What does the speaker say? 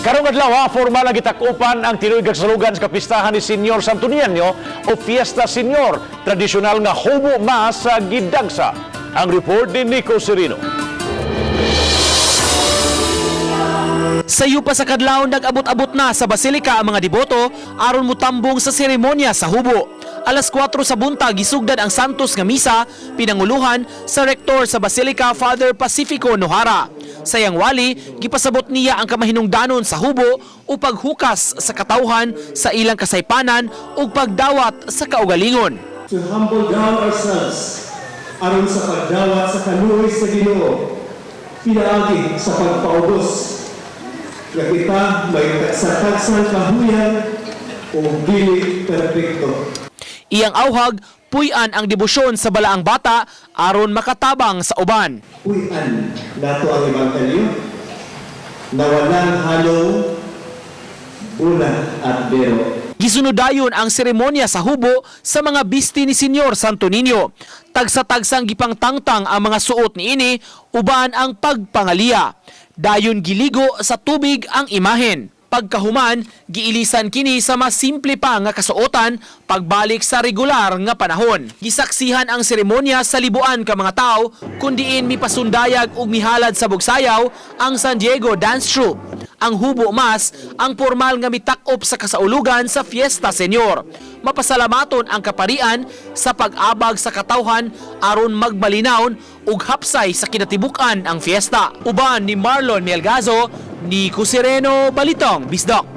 Karong adlaw, formal ang gitakupan ang tinuig salugan sa kapistahan ni Senyor Santo Niño o Fiesta Señor, tradisyonal nga hubo mass sa gidagsa. Ang report ni Nico Serino. Sayo pa sa kadlawon, nag-abot-abot na sa basilika ang mga deboto aron mutambong sa seremonya sa hubo. Alas 4 sa buntag, gisugdan ang Santos nga misa pinanguluhan sa rektor sa Basilika, Father Pacifico Nohara. Sa iyang wali, gipasabot niya ang kamahinungdanon sa hubo o paghukas sa katawhan sa ilang kasaypanan ug pagdawat sa kaugalingon. To humble down ourselves aron sa pagdawat sa kaluoy sa Ginoo pinaagi sa pagpaubos nga kita may tagsa-tagsang kahuyang o dili perpekto. Iyang auhag, puy-an ang debosyon sa balaang bata aron makatabang sa uban. Puy-an nato ang ebanghelyo na walang halong bula at biro. Gisunod dayon ang seremonya sa hubo sa mga bisti ni Senyor Santo Niño. Tagsa-tagsang gipangtangtang ang mga suot niini uban ang pagpangaliya. Dayon giligo sa tubig ang imahen. Pagkahuman, giilisan kini sa mas simple pa nga kasuotan pagbalik sa regular nga panahon. Gisaksihan ang seremonya sa libuan ka mga tao kun diin mipasundayag ug mihalad sa bugsayaw ang San Diego Dance Troupe. Ang hubo mass ang formal nga mitak-op sa kasaulugan sa Fiesta Señor. Mapasalamaton ang kaparian sa pag-abag sa katawhan aron magmalinawon ug hapsay sa kinatibuk-an ang fiesta. Uban ni Marlon Melgazo, Nico Sereno, Balitang Bisdak.